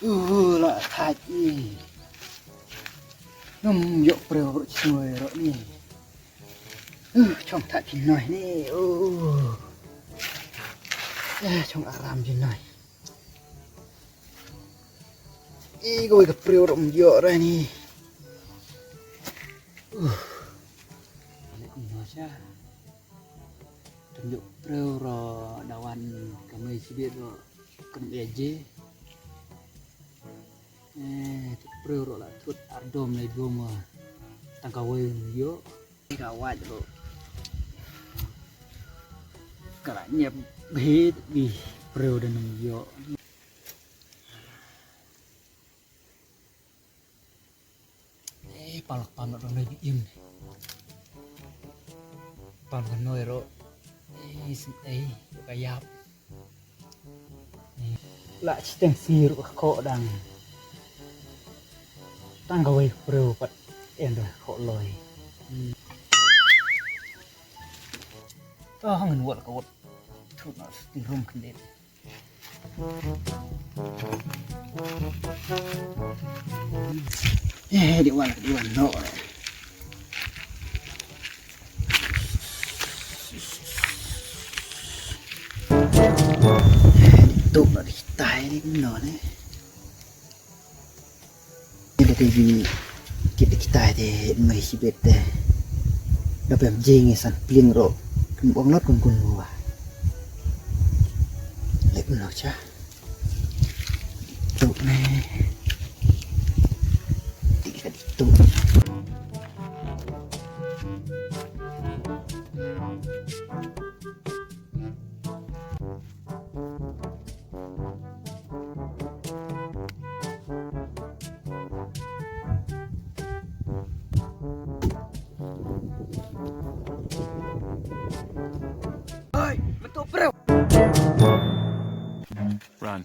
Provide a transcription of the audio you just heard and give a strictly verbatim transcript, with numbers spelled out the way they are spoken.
Uh, la thait ni. Ngam ïoh briew ruh sngewbha ruh ni. Uh, chong thait phi noi ni. Uh. Eh, chong aram phi noi. I kawei ka briew ruh ym ïoh re ni. Uh. Leh kumno sha. Tang ïoh briew ruh da wan ka mei shibit ruh kan ïa je. Eh, briew ruh la thut ar dom lai dom wa. Tang kawei ym ïoh. Ka wait ruh. Ka la ñiap bit bi briew da nang ïoh. Eh, palak pam ruh nai bi im. Pam ka noi ruh. Eh, sin ei, ka yap. La chiteng sir ka ko dang. Tang kawei briew pat en da ko loi. Hmm. To hang wat ka wat. Thut na sting room kan det. Eh, di wan, di wan no. Tuk na di tai ni no ne. Ni da te bi kit da kitai te mei shibit te. Da pem jing i san pling ro. Kin bong lot kun kun wa. Lek no cha. Tuk ne. Tik ka di tuk. Oi, betul bro. Run.